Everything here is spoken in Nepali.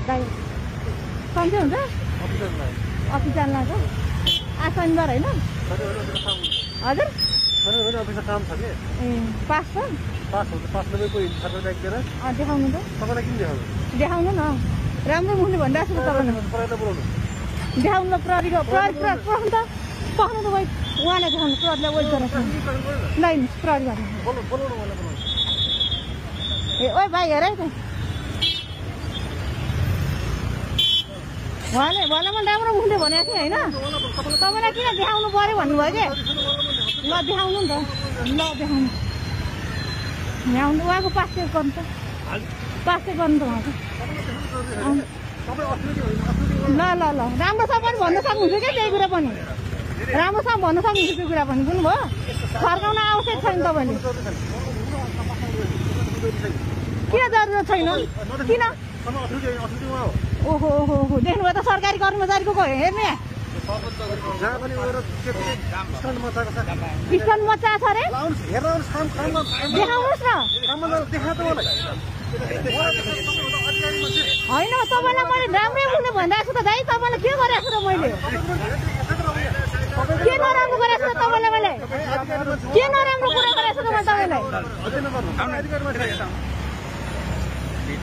ड्राइभर कम्ती हुन्छ अफिस जानु लाग्छ आज शनिबार होइन हजुर अफिसमा काम छ कि ए पास छ देखाउनु त देखाउनु न राम्रो मुखले भनिरहेको छु तपाईँलाई देखाउनु न प्रहरीको प्रहरी पठाउनु त भाइ उहाँलाई देखाउनु प्रहरीलाई वेट गरेर लाइन प्रहरी ए ओ भाइ हेर है त उहाँले मलाई राम्रो मुखले भनेको थिएँ होइन तपाईँलाई किन देखाउनु पऱ्यो भन्नुभयो कि ल देखाउनु नि त ल देखाउनु ल्याउनु उहाँको पास चेक गर्नु त पास चेक गर्नु त उहाँको ल ल ल राम्रोसँग पनि भन्न सक्नुहुन्छ क्या त्यही कुरा पनि राम्रोसँग भन्न सक्नुहुन्छ त्यो कुरा पनि बुझ्नुभयो फर्काउन आवश्यक छैन तपाईँले किन जरुरत छैन किन ओहो ओहो ओहो देख्नुभयो त सरकारी कर्मचारीको हेर्ने स्टन मचा छ अरे देखाउनुहोस् न होइन तपाईँलाई मैले राम्रै मुखले भनिरहेको छु त दाइ तपाईँलाई के गरेको छु र मैले के नराम्रो गरेको छु त तपाईँलाई मैले के नराम्रो कुरा गरेको छु त मैले तपाईँलाई